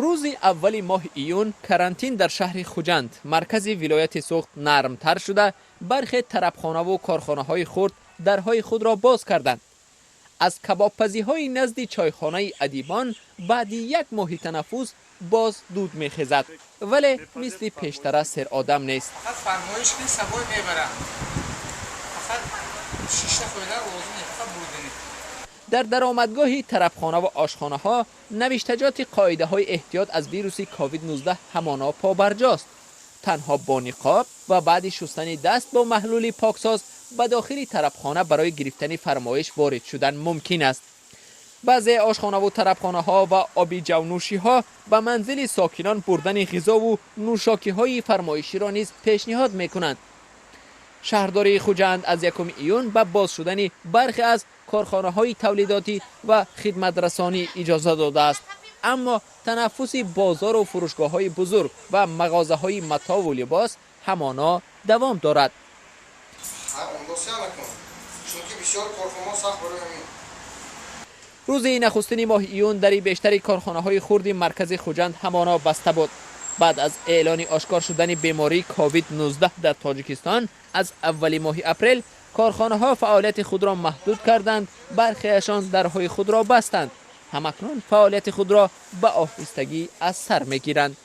Рӯзи аввали моҳи июн карантин дар шаҳри Хуҷанд, маркази вилояти Суғд, нармтар шуда, бархе тарабхонаву корхонаҳои хурд дарҳои худро боз карданд. Аз кабобпазиҳои назди чойхонаи Адибон баъди як моҳи танаффус боз дуд мехезад, вале мисли пештара серодам нест. Фақат фармоиш ки сабой мебарам, фақат шиша хӯрдан лозим не, фақат бурдани. Дар даромадгоҳи тарабхонаву ошхонаҳо навиштаҷоти қоидаҳои эҳтиёт аз вируси ковид-19 ҳамоно побарҷост. Танҳо бо ниқоб ва баъди шустани даст бо маҳлули поксоз ба дохили тарабхона барои гирифтани фармоиш ворид шудан мумкин аст. Баъзе ошхонаву тарабхонаҳо ва оби ҷавнӯшиҳо ба манзили сокинон бурдани ғизову нӯшокиҳои фармоиширо низ пешниҳод мекунанд. Шаҳрдории Хуҷанд аз 1 июн ба боз шудани бархе аз корхонаҳои тавлидотӣ ва хидматрасонӣ иҷоза додааст, аммо танаффуси бозору фурӯшгоҳҳои бузург ва мағозаҳои матову либос ҳамоно давом дорад. Чунки бисёр корхонаҳо сахт барои ҳамин. Рӯзи нахустини моҳи июн дари бештари корхонаҳои хурди маркази Хуҷанд ҳамоно баста буд. Баъд аз эълони ошкор шудани бемории ковид-19 дар Тоҷикистон аз аввали моҳи апрел корхонаҳо фаъолияти худро маҳдуд карданд, бархеашон дарҳои худро бастанд. Ҳамакнун фаъолияти худро ба оҳистагӣ аз сар мегиранд.